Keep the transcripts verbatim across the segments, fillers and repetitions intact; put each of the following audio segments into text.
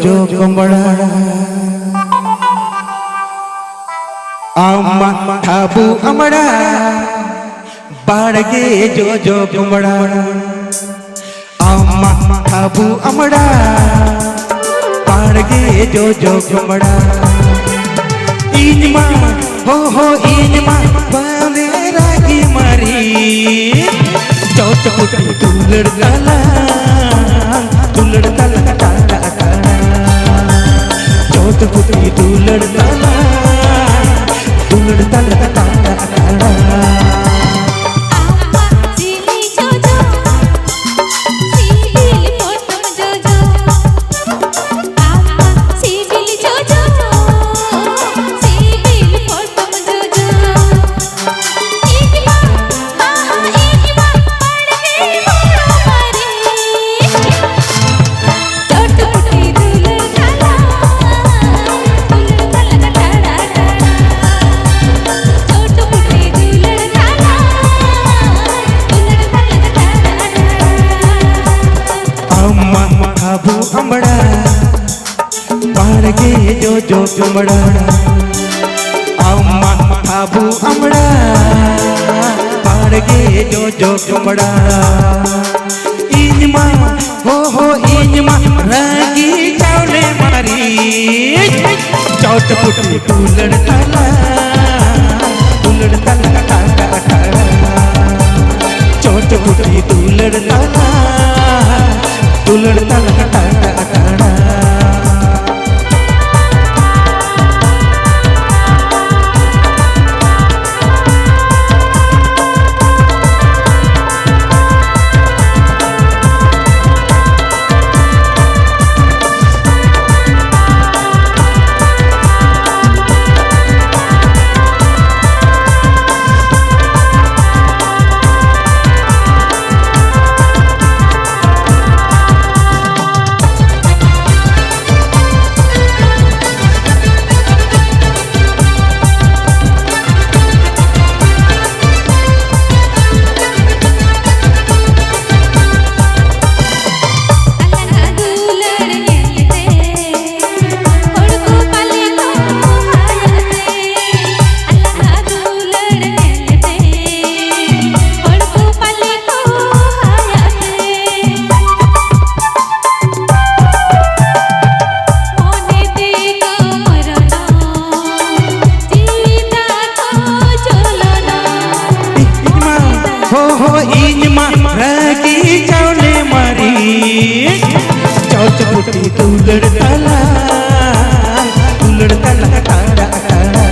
ᱡᱚᱡᱚ ᱠᱚᱢᱲᱟ, ᱟᱢᱟᱜ ᱦᱟᱹᱵᱩ ᱟᱢᱲᱟ, ᱵᱟᱲᱜᱮ ᱡᱚᱡᱚ ᱠᱚᱢᱲᱟ, ᱟᱢᱟᱜ ᱦᱟᱹᱵᱩ ᱟᱢᱲᱟ, ᱵᱟᱲᱜᱮ ᱡᱚᱡᱚ ᱠᱚᱢᱲᱟ᱾ ᱤᱧ ᱢᱟ, ᱦᱚ ᱦᱚ, ᱤᱧ ᱢᱟ ᱵᱟᱞᱮ ᱨᱟᱜᱤ ᱢᱟᱹᱨᱤᱪ, ᱪᱚᱴ ᱯᱩᱴᱤ ᱫᱩᱞᱟᱹᱲ ᱛᱟᱞᱟᱝ, ᱫᱩᱞᱟᱹᱲ ᱛᱟᱞᱟᱝ ᱴᱟᱲᱟ ᱴᱟᱲᱟ, ᱪᱚᱴ ᱯᱩᱴᱤ ᱫᱩᱞᱟᱹᱲ ᱛᱟᱞᱟᱝ, ᱫᱩᱞᱟᱹᱲ ᱛᱟᱞᱟᱝ ᱴᱟᱲᱟ ᱴᱟᱲᱟ᱾ ᱟᱢᱟᱜ ᱪᱤᱞᱤ ᱡᱚᱡᱚ, ᱥᱤᱵᱤᱞ ᱯᱚᱴᱚᱢ ᱡᱚᱡᱚ᱾ ᱟᱢᱟᱜ ᱥᱤᱵᱤᱞ ᱡᱚᱡᱚ, ᱥᱤᱵᱤᱞ ᱯᱚᱴᱚᱢ ᱡᱚᱡᱚ᱾ ᱤᱧ ᱢᱟ, ᱦᱟ ᱦᱟ, ᱤᱧ ᱢᱟ ᱵᱟᱲᱜᱮ ᱦᱩᱲᱩ ᱢᱟᱹᱨᱤᱪ᱾ ᱪᱚᱴ ᱯᱩᱴᱤ ᱫᱩᱞᱟᱹᱲ ᱛᱟᱞᱟᱝ, ᱫᱩᱞᱟᱹᱲ ᱛᱟᱞᱟᱝ ᱴᱟᱲᱟ ᱴᱟᱲᱟ᱾ ᱪᱚᱴ ᱯᱩᱴᱤ ᱫᱩᱞᱟᱹᱲ ᱛᱟᱞᱟᱝ, ᱫᱩᱞᱟᱹᱲ ᱛᱟᱞᱟᱝ ᱴᱟᱲᱟ ᱴᱟᱲᱟ᱾ ᱟᱢᱟᱜ ᱦᱟᱹᱵᱩ ᱟᱢᱲᱟ, ᱵᱟᱲᱜᱮ ᱡᱚᱡᱚ ᱠᱚᱢᱲᱟ, ᱟᱢᱟᱜ ᱦᱟᱹᱵᱩ ᱟᱢᱲᱟ, ᱵᱟᱲᱜᱮ ᱡᱚᱡᱚ ᱠᱚᱢᱲᱟ᱾ ᱤᱧ ᱢᱟ, ᱦᱚ ᱦᱚ, ᱤᱧ ᱢᱟ ᱨᱟᱹᱜᱤ ᱪᱟᱣᱞᱮ ᱢᱟᱹᱨᱤᱪ, ᱪᱚᱴ ᱯᱩᱴᱤ ᱫᱩᱞᱟᱹᱲ ᱛᱟᱞᱟᱝ, ᱫᱩᱞᱟᱹᱲ ᱛᱟᱞᱟᱝ ᱴᱟᱲᱟ ᱴᱟᱲᱟ᱾ ᱪᱚᱴ ᱯᱩᱴᱤ ᱫᱩᱞᱟᱹᱲ ᱛᱟᱞᱟᱝ, ᱫᱩᱞᱟᱹᱲ ᱛᱟᱞᱟᱝ ᱴᱟᱲᱟ ᱴᱟᱲᱟ᱾ ᱛᱟᱞᱟᱝ, ᱫᱩᱞᱟᱹᱲ ᱛᱟᱞᱟᱝ ᱴᱟᱲᱟ ᱴᱟᱲᱟ᱾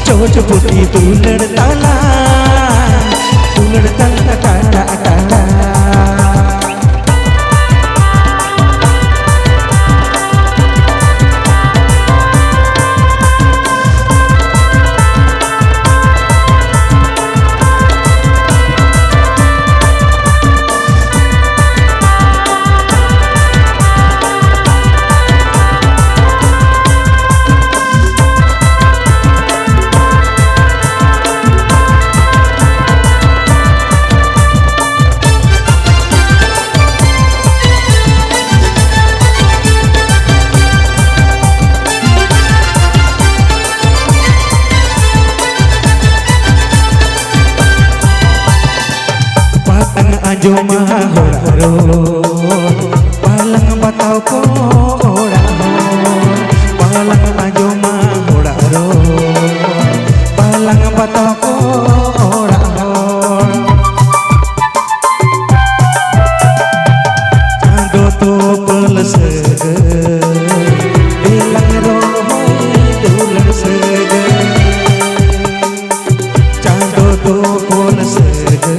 ᱪᱚᱪ ᱯᱩᱴᱤ ᱫᱩᱞᱟᱹᱲ ᱛᱟᱞᱟᱝ, ᱫᱩᱞᱟᱹᱲ ᱛᱟᱞᱟᱝ ᱴᱟᱲᱟ ᱴᱟᱲᱟ᱾ ᱵᱟᱝ ᱟᱸᱡᱚᱢᱟ ᱦᱚᱲᱟᱜ ᱨᱚᱲ, ᱵᱟᱞᱟᱝ ᱵᱟᱛᱟᱣ ᱠᱚ ᱚᱲᱟᱜ ᱦᱚᱲ, ᱵᱟᱞᱟᱝ ᱟᱸᱡᱚᱢᱟ ᱦᱚᱲᱟᱜ ᱨᱚᱲ, ᱵᱟᱞᱟᱝ ᱵᱟᱛᱟᱣ ᱠᱚ ᱚᱲᱟᱜ ᱦᱚᱲ᱾ ᱪᱟᱸᱫᱚ ᱛᱚᱯᱚᱞ ᱥᱟᱹᱜᱟᱹᱭ, ᱫᱮᱞᱟᱝ ᱨᱚᱦᱚᱭ ᱫᱩᱞᱟᱹᱲ ᱥᱟᱹᱜᱟᱹᱭ᱾ ᱪᱟᱸᱫᱚ ᱛᱚᱯᱚᱞ ᱥᱟᱹᱜᱟᱹᱭ,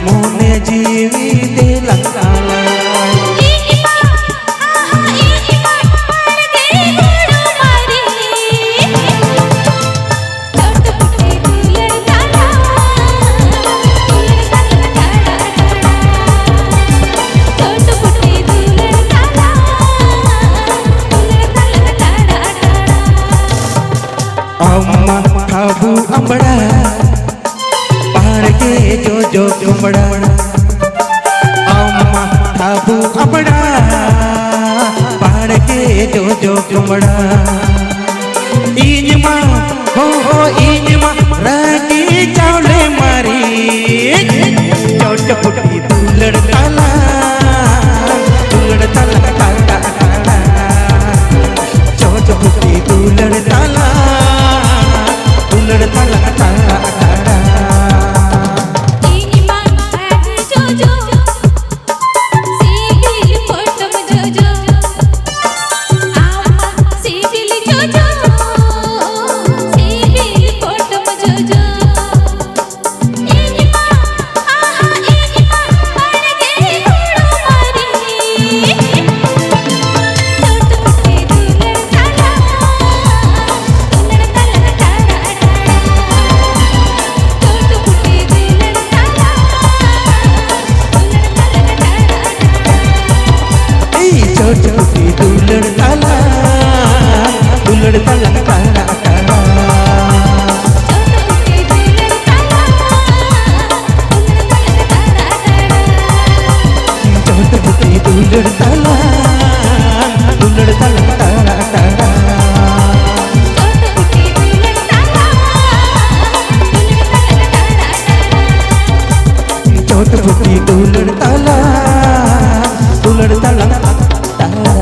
ᱢᱚᱱᱮ ᱡᱤᱣᱤ ᱫᱮᱞᱟᱝ ᱟᱞᱟᱭ᱾ ᱟᱢ ᱢᱟ ᱟᱵᱚ ᱟᱢᱵᱽᱲᱟ, ᱵᱟᱲᱜᱮ ᱡᱚᱡᱚ ᱠᱩᱢᱵᱽᱲᱟ᱾ ᱟᱢ ᱢᱟ ᱟᱵᱚ ᱟᱢᱵᱽᱲᱟ, ᱵᱟᱲᱜᱮ ᱡᱚᱡᱚ ᱠᱩᱢᱵᱽᱲᱟ᱾ ᱤᱧ ᱢᱟ, ᱦᱳ, ᱦᱳ, ᱤᱧ ᱢᱟ ᱨᱟᱹᱜᱤ ᱪᱟᱣᱞᱮ ᱢᱟᱹᱨᱤᱪ, ᱪᱚᱴ ᱯᱩᱴᱤ ᱫᱩᱞᱟᱹᱲ ᱛᱟᱞᱟᱝ, ᱫᱩᱞᱟᱹᱲ ᱛᱟᱞᱟᱝ ᱴᱟᱲᱟ ᱴᱟᱲᱟ᱾ ᱪᱚᱴ ᱯᱩᱴᱤ ᱫᱩᱞᱟᱹᱲ ᱛᱟᱞᱟᱝ, ᱫᱩᱞᱟᱹᱲ ᱛᱟᱞᱟᱝ ᱴᱟᱲᱟ ᱴᱟᱲᱟ᱾ ᱤᱧ ᱢᱟ ᱟᱹᱰᱤ ᱡᱚᱡᱚ, ᱥᱤᱵᱤᱞ ᱯᱚᱴᱚᱢ ᱡᱚᱡᱚ᱾ ᱪᱚᱴ ᱯᱩᱴᱤ ᱫᱩᱞᱟᱹᱲ ᱛᱟᱞᱟ, ᱫᱩᱞᱟᱹᱲ ᱛᱟᱞᱟ ᱛᱟᱲᱟ ᱛᱟᱲᱟ᱾ ᱪᱚᱴ ᱯᱩᱴᱤ ᱫᱩᱞᱟᱹᱲ ᱛᱟᱞᱟ, ᱫᱩᱞᱟᱹᱲ ᱛᱟᱞᱟ ᱛᱟᱲᱟ ᱛᱟᱲᱟ᱾ ᱪᱚᱴ ᱯᱩᱴᱤ ᱫᱩᱞᱟᱹᱲ ᱛᱟᱞᱟ, ᱫᱩᱞᱟᱹᱲ ᱛᱟᱞᱟ ᱛᱟᱲᱟ᱾